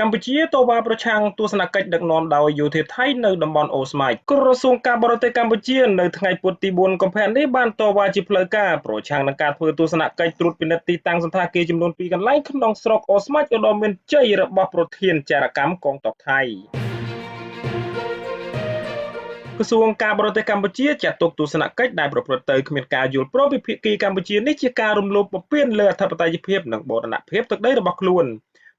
កម្ពុជាតវ៉ាប្រឆាំងទស្សនកិច្ចដឹកនាំដោយយោធាថៃនៅតំបន់អូស្មាច់ក្រសួងការបរទេសកម្ពុជានៅថ្ងៃពុធទី4កុម្ភៈនេះបានតវ៉ាជាផ្លូវការប្រឆាំងនឹងការធ្វើទស្សនកិច្ចត្រួតពិនិត្យទីតាំងសណ្ឋាគារចំនួន2កន្លែងក្នុងស្រុកអូស្មាច់ឧត្តរមានជ័យរបស់ប្រធានចារកម្មកងទ័ពថៃក្រសួងការបរទេសកម្ពុជាចាត់ទុកទស្សនកិច្ចដែលប្រព្រឹត្តទៅគ្មានការយល់ព្រមពីភាគីកម្ពុជានេះជាការរំលោភបំពានលើអធិបតេយ្យភាពនិងបូរណភាពទឹកដីរបស់ខ្លួន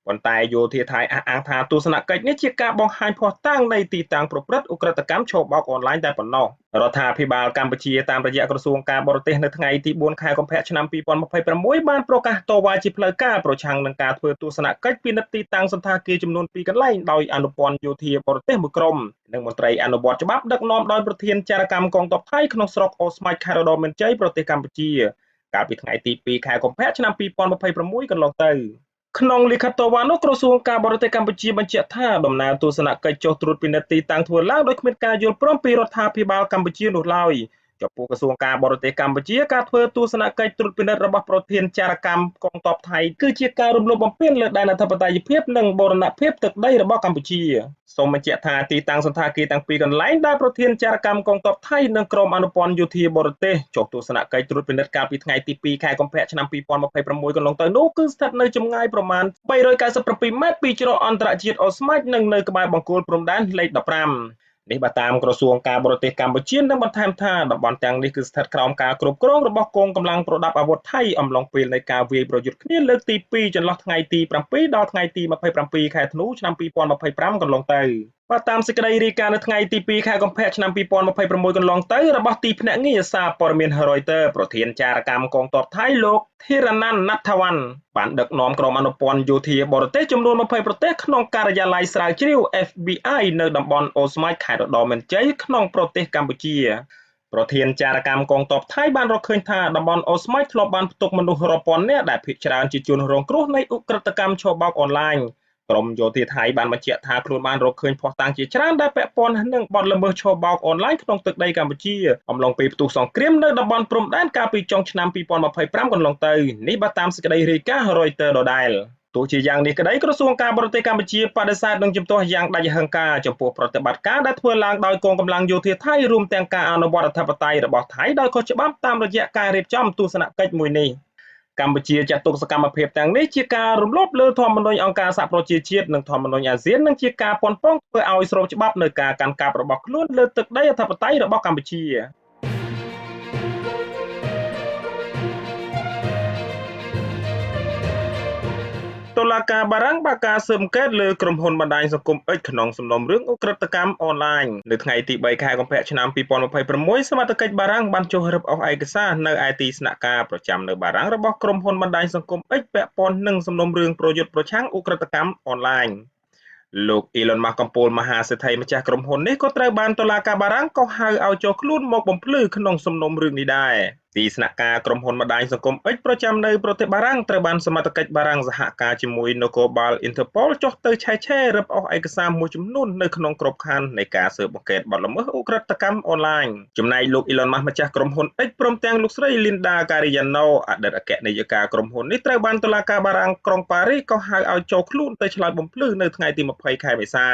ប៉ុន្តែយោធាថៃអះអាងថាទស្សនកិច្ចនេះជាការបង្ហាញភស្តុតាងនៃទីតាំងប្រព្រឹត្តឧក្រិដ្ឋកម្មឆបោកអនឡាញតែប៉ុណ្ណោះរដ្ឋាភិបាលកម្ពុជាតាមរយៈក្រសួងការបរទេសនៅថ្ងៃទី4ខែកុម្ភៈឆ្នាំ2026បានប្រកាសតវ៉ាជាផ្លូវការប្រឆាំងនឹងការធ្វើទស្សនកិច្ចពិនិត្យទីតាំងសណ្ឋាគារចំនួន2កន្លែងដោយអនុព័ន្ធយោធាបរទេសមួយក្រុមនិងមន្ត្រីអនុវត្តច្បាប់ដឹកនាំដោយប្រធានចារកម្មកងទ័ពថៃក្នុងស្រុកអូស្មាច់ខេត្តឧត្តរមានជ័យប្រទេសកម្ពុជាកាលពីថ្ងៃទី2ខែកុម្ភៈឆ្នាំ2026កន្លងទៅក្នុងលិខិតតវ៉ានោះក្រសួងការបរទេសកម្ពុជាបញ្ជាក់ថាដំណើរទស្សនកិច្ចចុះត្រួតពិនិត្យទីតាំងធ្វើឡើងដោយគ្មានការយល់ព្រមពីរដ្ឋាភិបាលកម្ពុជានោះឡើយចំពោះក្រសួងការបរទេសកម្ពុជាការធ្វើទស្សនកិច្ចត្រួតពិនិត្យរបស់ប្រធានចារកម្មកងទ័ពថៃគឺជាការរំលោភបំពានលើដែនអធិបតេយ្យភាពនិងបូរណភាពទឹកដីរបស់កម្ពុជាសូមបញ្ជាក់ថាទីតាំងសណ្ឋាគារទាំងពីរកន្លែងដែលប្រធានចារកម្មកងទ័ពថៃនិងក្រុមអនុព័ន្ធយោធាបរទេសចុះទស្សនកិច្ចត្រួតពិនិត្យកាលពីថ្ងៃទី2ខែកុម្ភៈឆ្នាំ2026កន្លងទៅនោះគឺស្ថិតនៅចម្ងាយប្រមាណ397ម៉ែត្រពីច្រកអន្តរជាតិអូស្មាច់និងនៅក្បែរបង្គោលព្រំដែនលេខ15នេះបើតាមក្រសួងការបរទេសកម្ពុជានឹងបន្ថែមថាតំបន់ទាំងនេះគឺស្ថិតក្រោមការគ្រប់គ្រងរបស់កងកម្លាំងប្រដាប់អាវុធថៃអំឡុងពេលនៃការវាយប្រយុទ្ធគ្នាលើកទី2ចន្លោះថ្ងៃទី7ដល់ថ្ងៃទី27ខែធ្នូឆ្នាំ2025កន្លងទៅបាទតាមសេចក្តីរាយការណ៍នៅថ្ងៃទី2ខែកុម្ភៈឆ្នាំ2026កន្លងទៅរបស់ទីភ្នាក់ងារសារព័ត៌មាន Reuters ប្រធានចារកម្មកងទ័ពថៃលោកធីរ៉ាណាន់ណាត់ថាវ៉ាន់បានដឹកនាំក្រុមអនុព័ន្ធយោធាបរទេសចំនួន20ប្រទេសក្នុងការិយាល័យស្រាវជ្រាវ FBI នៅតំបន់អូស្មាច់ខេត្តឧត្តរមានជ័យក្នុងប្រទេសកម្ពុជាប្រធានចារកម្មកងទ័ពថៃបានរកឃើញថាតំបន់អូស្មាច់ធ្លាប់បានផ្ទុកមនុស្សរាប់ពាន់នាក់ដែលភាគច្រើនជាជនរងគ្រោះនៃឧក្រិដ្ឋកម្មឆបោកអនឡាញក្រុមយោធាថៃបានបញ្ជាក់ថាខ្លួនបានរកឃើញភស្តុតាងជាច្រើនដែលពាក់ព័ន្ធនឹងបទល្មើសឆបោកអនឡាញក្នុងទឹកដីកម្ពុជាអំឡុងពេលផ្ទុះសង្គ្រាមនៅតំបន់ព្រំដែនកាលពីចុងឆ្នាំ2025កន្លងទៅនេះបើតាមសេចក្តីរាយការណ៍ Reuters ដដែលទោះជាយ៉ាងនេះក្តីក្រសួងការបរទេសកម្ពុជាបដិសេធនឹងជំទាស់យ៉ាងដាច់ហិង្ការចំពោះប្រតិបត្តិការដែលធ្វើឡើងដោយកងកម្លាំងយោធាថៃរួមទាំងការអនុវត្តអធិបតេយ្យរបស់ថៃដោយខុសច្បាប់តាមរយៈការរៀបចំទស្សនកិច្ចមួយនេះកម្ពុជាចាត់ទុកសកម្មភាពទាំងនេះជាការរំលោភលើធម្មនុញ្ញអង្គការសហប្រជាជាតិនិងធម្មនុញ្ញអាស៊ាននិងជាការប៉ុនប៉ងធ្វើឲ្យស្របច្បាប់នៅការកាន់កាប់របស់ខ្លួនលើទឹកដីអធិបតេយ្យរបស់កម្ពុជាតុលាការបារាំងបើកការស៊ើបអង្កេតលើក្រុមហ៊ុនបណ្ដាញសង្គម X ក្នុងសំណុំរឿងឧក្រិដ្ឋកម្មអនឡាញនៅថ្ងៃទី3ខែកុម្ភៈឆ្នាំ2026សមត្ថកិច្ចបារាំងបានចុះរឹបអូសឯកសារនៅឯទីស្នាក់ការប្រចាំនៅបារាំងរបស់ក្រុមហ៊ុនបណ្ដាញសង្គម X ពាក់ព័ន្ធនឹងសំណុំរឿងប្រយុទ្ធប្រឆាំងឧក្រិដ្ឋកម្មអនឡាញលោកអ៊ីឡុនម៉ាស់កំពូលមហាសេដ្ឋីម្ចាស់ក្រុមហ៊ុននេះក៏ត្រូវបានតុលាការបារាំងកោះហៅឲ្យចូលខ្លួនមកបំភ្លឺក្នុងសំណុំរឿងនេះដែរទីស្នាក់ការក្រុមហ៊ុនបណ្ដាញសង្គម X ប្រចាំនៅប្រទេសបារាំងត្រូវបានសមត្ថកិច្ចបារាំងសហការជាមួយនគរបាល Interpol ចុះទៅឆែកឆេររឹបអូសឯកសារមួយចំនួននៅក្នុងក្របខ័ណ្ឌនៃការស៊ើបអង្កេតបទល្មើសឧក្រិដ្ឋកម្មអនឡាញចំណែកលោក Elon Musk ម្ចាស់ក្រុមហ៊ុន X ព្រមទាំងលោកស្រី Linda Cariano អតីតអគ្គនាយិកាក្រុមហ៊ុននេះត្រូវបានតុលាការបារាំងក្រុងប៉ារីសកោះហៅឲ្យចូលខ្លួនទៅឆ្លើយបំភ្លឺនៅថ្ងៃទី20ខែមេសា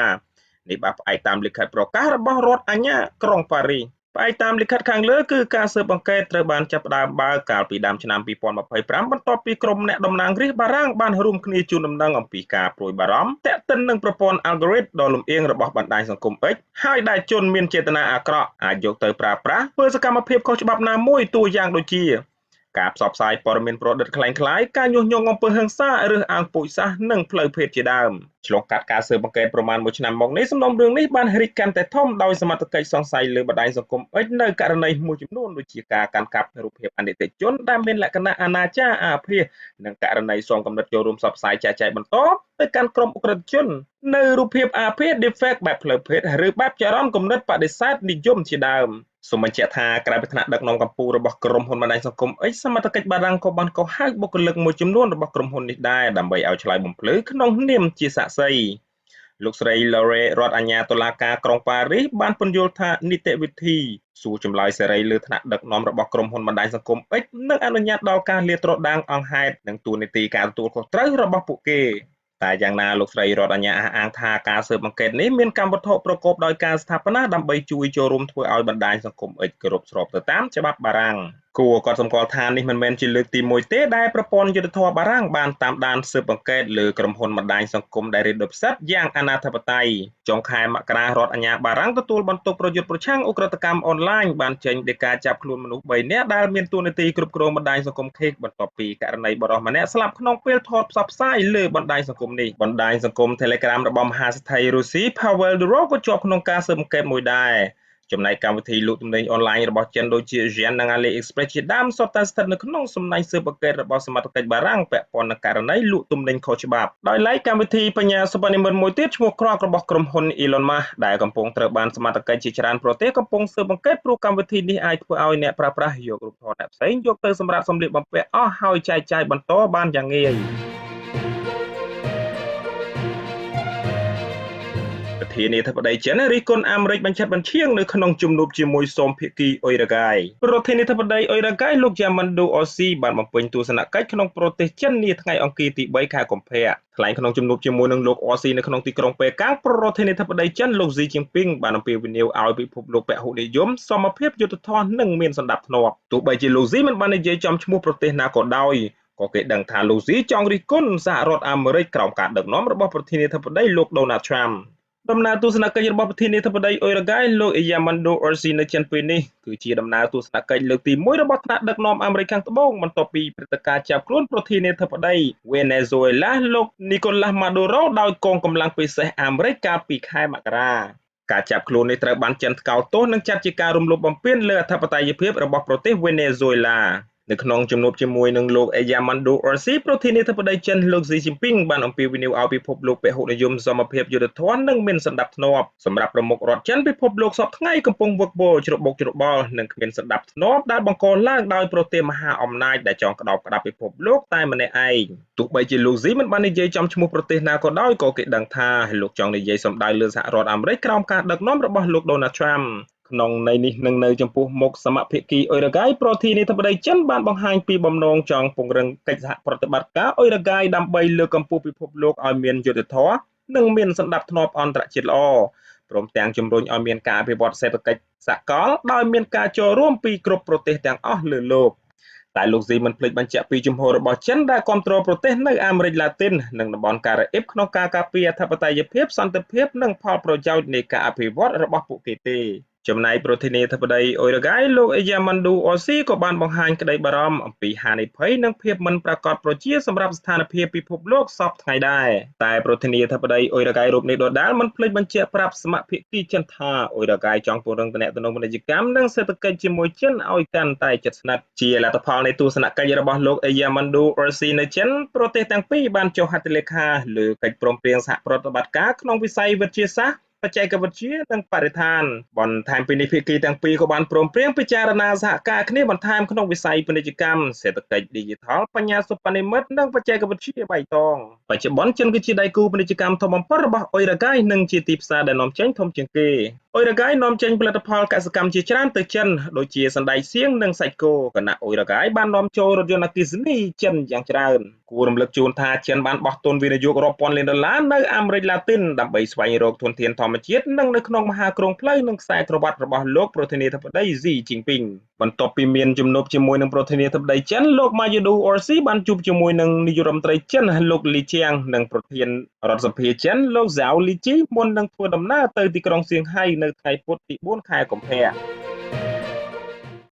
នេះបាទផ្អែកតាមលិខិតប្រកាសរបស់រដ្ឋអាជ្ញាក្រុងប៉ារីសផ្អែកតាមលិខិតខាងលើគឺការស៊ើបអង្កេតត្រូវបានចាប់ផ្ដើមបើកកាលពីដើមឆ្នាំ2025បន្ទាប់ពីក្រុមអ្នកតំណាងរាស្ត្របារាំងបានរួមគ្នាជូនដំណឹងអំពីការព្រួយបារម្ភទាក់ទិននឹងប្រព័ន្ធ algorithm ដ៏លំអៀងរបស់បណ្ដាញសង្គម X ហើយដែលជនមានចេតនាអាក្រក់អាចយកទៅប្រើប្រាស់ធ្វើសកម្មភាពខុសច្បាប់ណាមួយតួយ៉ាងដូចជាការផ្សព្វផ្សាយព័ត៌មានប្រឌិតក្លែងក្លាយការញុះញង់អំពើហិង្សាឬអាងពូជសាសន៍និងផ្លូវភេទជាដើមឆ្លងកាត់ការស៊ើបអង្កេតប្រមាណ1ឆ្នាំមកនេះសំណុំរឿងនេះបានរីកកាន់តែធំដោយសមត្ថកិច្ចសង្ស័យលើបណ្ដាញសង្គម X នៅករណីមួយចំនួនដូចជាការកាន់កាប់រូបភាពអនីតិជនដែលមានលក្ខណៈអនាចារអាភាសនិងករណីសមកំណត់ចូលរួមផ្សព្វផ្សាយចែកចាយបន្តទៅកាន់ក្រុមឧក្រិដ្ឋជននៅរូបភាពអាភាស deepfake បែបផ្លូវភេទឬបែបចរន្តគំនិតបដិសេធនិយមជាដើមសូមបញ្ជាក់ថាក្រៅពីថ្នាក់ដឹកនាំកម្ពុជារបស់ក្រុមហ៊ុនបណ្ដាញសង្គម X សមត្ថកិច្ចបារាំងក៏បានកោះហៅបុគ្គលិកមួយចំនួនរបស់ក្រុមហ៊ុននេះដែរដើម្បីឲ្យឆ្លើយបំភ្លឺក្នុងនាមជាសាក្សីលោកស្រី Laure រដ្ឋអាជ្ញាតុលាការក្រុងប៉ារីសបានពន្យល់ថានីតិវិធីសួរចម្លើយសេរីលើថ្នាក់ដឹកនាំរបស់ក្រុមហ៊ុនបណ្ដាញសង្គម X នឹងអនុញ្ញាតដល់ការលាតត្រដាងអង្គហេតុនិងតួនាទីការទទួលខុសត្រូវរបស់ពួកគេ តែយ៉ាងណាលោកស្រីរដ្ឋអាជ្ញាអះអាងថាការស៊ើបអង្កេតនេះមានកម្មវត្ថុប្រកបដោយការស្ថាបនាដើម្បីជួយចូលរួមធ្វើឲ្យបណ្ដាញសង្គម X គោរពស្របទៅតាមច្បាប់បារាំង។ គួរកត់សម្គាល់ថានេះមិនមែនជាលើកទី1ទេដែលប្រព័ន្ធយុត្តិធម៌បារាំងបានតាមដានស៊ើបអង្កេតលើក្រុមហ៊ុនបណ្ដាញសង្គមដែលរៀបដោយផ្សិតយ៉ាងអនាធិបតេយ្យចុងខែមករារដ្ឋអាជ្ញាបារាំងទទួលបន្ទុកប្រយុទ្ធប្រឆាំងឧក្រិដ្ឋកម្មអនឡាញបានចេញដីកាចាប់ខ្លួនមនុស្ស3នាក់ដែលមានតួនាទីគ្រប់គ្រងបណ្ដាញសង្គម Kik បន្ទាប់ពីករណីបុរសម្នាក់ស្លាប់ក្នុងពេលថតផ្សព្វផ្សាយលើបណ្ដាញសង្គមនេះបណ្ដាញសង្គម Telegram របស់មហាសេដ្ឋីរុស្ស៊ី Pavel Durov ក៏ជាប់ក្នុងការស៊ើបអង្កេតមួយដែរចំណែកកម្មវិធីលក់ទំនិញអនឡាញរបស់ចិនដូចជា Shein និង AliExpress ជាដើមសុទ្ធតែស្ថិតនៅក្នុងសំណាញ់ស៊ើបអង្កេតរបស់សមត្ថកិច្ចបារាំងពាក់ព័ន្ធនឹងករណីលក់ទំនិញខុសច្បាប់ដោយឡែកកម្មវិធីបញ្ញាសិប្បនិម្មិតមួយទៀតឈ្មោះ Grok របស់ក្រុមហ៊ុន Elon Musk ដែលកំពុងត្រូវបានសមត្ថកិច្ចជាច្រើនប្រទេសកំពុងស៊ើបអង្កេតព្រោះកម្មវិធីនេះអាចធ្វើឲ្យអ្នកប្រើប្រាស់យករូបថតអ្នកផ្សេងយកទៅសម្រាប់សម្លៀកបំពាក់អស់ហើយចែកចាយបន្តបានយ៉ាងងាយប្រធានាធិបតីចិនរិះគន់អាមេរិកបញ្ឆិតបញ្ឆៀងនៅក្នុងជំនួបជាមួយសមភាគីអ៊ុយរ៉ាហ្គាយប្រធានាធិបតីអ៊ុយរ៉ាហ្គាយលោកយ៉ាម៉ាន់ឌូអូស៊ីបានបំពេញទស្សនកិច្ចក្នុងប្រទេសចិននាថ្ងៃអង្គារទី3ខែកុម្ភៈថ្លែងក្នុងជំនួបជាមួយនឹងលោកអូស៊ីនៅក្នុងទីក្រុងប៉េកាំងប្រធានាធិបតីចិនលោកស៊ីជីនពីងបានអំពាវនាវឲ្យពិភពលោកពហុនិយមសមភាពយុត្តិធម៌និងមានសន្តិភាពទោះបីជាលោកស៊ីមិនបាននិយាយចំឈ្មោះប្រទេសណាក៏ដោយក៏គេដឹងថាលោកស៊ីចង់រិះគន់សហរដ្ឋអាមេរិកក្រោមការដឹកនាំរបស់ប្រធានាធិបតីលោកដូណាល់ត្រាំដំណើរទស្សនកិច្ចរបស់ប្រធានាធិបតីអ៊ុយរ៉ាហ្គាយលោកយ៉ាម៉ាន់ដូអូស៊ីនៅចិនពេលនេះគឺជាដំណើរទស្សនកិច្ចលើកទី1របស់ថ្នាក់ដឹកនាំអាមេរិកខាងត្បូងបន្ទាប់ពីព្រឹត្តិការណ៍ចាប់ខ្លួនប្រធានាធិបតីវេណេស៊ុយអេឡាលោកនីកូឡាស់ម៉ាដូរ៉ូដោយកងកម្លាំងពិសេសអាមេរិកកាលពីខែមករាការចាប់ខ្លួននេះត្រូវបានចិនថ្កោលទោសនិងចាត់ជាការរំលោភបំពានលើអធិបតេយ្យភាពរបស់ប្រទេសវេណេស៊ុយអេឡានៅក្នុងជំនួបជាមួយនឹងលោកអេយ៉ាម៉ាន់ឌូអូស៊ីប្រធានាធិបតីចិនលោកស៊ីជីនពីងបានអំពាវនាវឲ្យពិភពលោកពហុនិយមសមភាពយុត្តិធម៌និងមានសន្តិភាពសម្រាប់ប្រមុខរដ្ឋចិនពិភពលោកសព្វថ្ងៃកំពុងវឹកវរច្របូកច្របល់និងគ្មានសន្តិភាពដែលបង្កឡើងដោយប្រទេសមហាអំណាចដែលចង់ក្តោបក្តាប់ពិភពលោកតែម្នាក់ឯងទោះបីជាលោកស៊ីមិនបាននិយាយចំឈ្មោះប្រទេសណាក៏ដោយក៏គេដឹងថាលោកចង់និយាយសម្ដៅលើសហរដ្ឋអាមេរិកក្រោមការដឹកនាំរបស់លោកដូណាល់ត្រាំក្នុងន័យនេះនឹងនៅចំពោះមុខសមភាគីអ៊ុយរ៉ាហ្គាយប្រធានាធិបតីចិនបានបង្ហាញពីបំណងចង់ពង្រឹងកិច្ចសហប្រតិបត្តិការអ៊ុយរ៉ាហ្គាយដើម្បីលើកកម្ពស់ពិភពលោកឲ្យមានយុត្តិធម៌និងមានសន្តិភាពអន្តរជាតិល្អព្រមទាំងជំរុញឲ្យមានការអភិវឌ្ឍសេដ្ឋកិច្ចសកលដោយមានការចូលរួមពីគ្រប់ប្រទេសទាំងអស់លើលោកតែលោកស៊ីមិនភ្លេចបញ្ជាក់ពីជំហររបស់ចិនដែលគាំទ្រប្រទេសនៅអាមេរិកឡាទីននិងតំបន់ការ៉ាអ៊ីបក្នុងការការពារអធិបតេយ្យភាពសន្តិភាពនិងផលប្រយោជន៍នៃការអភិវឌ្ឍរបស់ពួកគេទេចំណែកប្រធានាធិបតីអ៊ុយរ៉ាហ្គាយលោកអេយ៉ាម៉ាន់ឌូអូស៊ីក៏បានបង្ហាញក្តីបារម្ភអំពីហានិភ័យនិងភាពមិនប្រាកដប្រជាសម្រាប់ស្ថានភាពពិភពលោកសព្វថ្ងៃដែរតែប្រធានាធិបតីអ៊ុយរ៉ាហ្គាយរូបនេះដដែលមិនភ្លេចបញ្ជាក់ប្រាប់សមភាគីចិនថាអ៊ុយរ៉ាហ្គាយចង់ពង្រឹងទំនាក់ទំនងពាណិជ្ជកម្មនិងសេដ្ឋកិច្ចជាមួយចិនឲ្យកាន់តែជិតស្និទ្ធជាលទ្ធផលនៃទស្សនកិច្ចរបស់លោកអេយ៉ាម៉ាន់ឌូអូស៊ីនៅចិនប្រទេសទាំងពីរបានចុះហត្ថលេខាលើកិច្ចព្រមព្រៀងសហប្រតិបត្តិការក្នុងវិស័យវិទ្យាសាស្ត្របច្ចេកវិទ្យានិងបរិស្ថានបន្ថែមពីនេះភាគីទាំងពីរក៏បានព្រមព្រៀងពិចារណាសហការគ្នាបន្ថែមក្នុងវិស័យពាណិជ្ជកម្មសេដ្ឋកិច្ចឌីជីថលបញ្ញាសិប្បនិម្មិតនិងបច្ចេកវិទ្យាបៃតងបច្ចុប្បន្នចិនគឺជាដៃគូពាណិជ្ជកម្មធំបំផុតរបស់អ៊ុយរ៉ាហ្គាយនិងជាទីផ្សារដែលនាំចេញធំជាងគេអ៊ុយរ៉ាហ្គាយនាំចេញផលិតផលកសិកម្មជាច្រើនទៅចិនដូចជាសណ្តែកសៀងនិងសាច់គោខណៈអ៊ុយរ៉ាហ្គាយបាននាំចូលរថយន្តអគ្គិសនីចិនយ៉ាងច្រើនគួររំលឹកជូនថាចិនបានបោះទុនវិនិយោគរាប់ពាន់លានដុល្លារនៅអាមេរិកឡាទីនដើម្បីស្វែងរកធនធានធម្មជាតិនិងនៅក្នុងមហាគ្រោងផ្លូវនិងខ្សែក្រវាត់របស់លោកប្រធានាធិបតីស៊ីជីនពីងបន្ទាប់ពីមានជំនួបជាមួយនឹងប្រធានាធិបតីចិនលោកម៉ាយូឌូអូស៊ីបានជួបជាមួយនឹងនាយករដ្ឋមន្ត្រីចិនលោកលីជាងនិងប្រធានរដ្ឋសភាចិនលោកហ្សាវលីជីមុននឹងធ្វើដំណើរទៅទីក្រុងសៀងហៃនៅថ្ងៃពុធទី4ខែកុម្ភៈ។